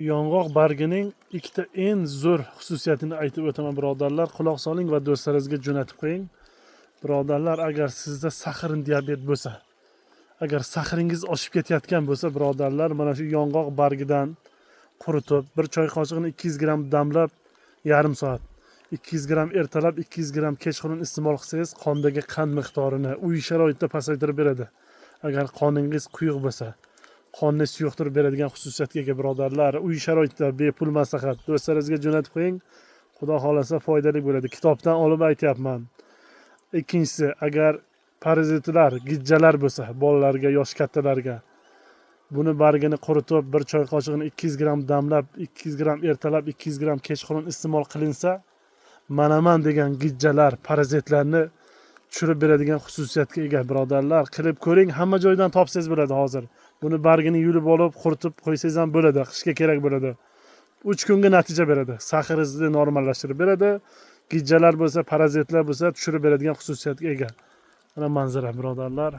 Yong'oq bargining ikkita eng zo'r xususiyatini aytib o'taman, birodarlar. Quloq soling va do'stlaringizga jo'natib qo'ying. Birodarlar, agar sizda сахарный диабет bo'lsa, agar saxringiz oshib ketayotgan bo'lsa, birodarlar, mana shu yong'oq bargidan quritib, bir choy qoshig'ini 200 gramm damlab, yarim soat 200 gramm ertalab, 200 gramm kechqurun iste'mol qilsangiz, qondagi qand miqdorini uy sharoitida pasaytirib beradi. Agar qoningiz quyuq bo'lsa, qonni suyuqtirib beradigan xususiyatga ega, birodarlar. Uy sharoitida bepul maslahat. Do'stlaringizga jo'natib qo'ying. Xudo xohlasa, foydali bo'ladi. Kitobdan olib aytyapman. Ikkinchisi, agar parazitlar, gijjalar bo'lsa, bolalarga, yoshi kattalarga buni bargini quritib, bir choy qoshig'ini 200 gramm damlab, 200 gramm ertalab, 200 gramm kechqurun iste'mol qilinsa, manaman degan gijjalar, parazitlarni tushirib beradigan xususiyatga ega, birodarlar. Qilib ko'ring, hamma joydan topsangiz bo'ladi hozir. Buni bargini yulib olib, quritib qo'ysangiz ham bo'ladi, qishga kerak bo'ladi. 3 kunga natija beradi. Saxringizni normallashtirib beradi. Gijjalar bo'lsa, parazitlar bo'lsa, tushirib beradigan xususiyatga ega. Mana manzara, birodarlar.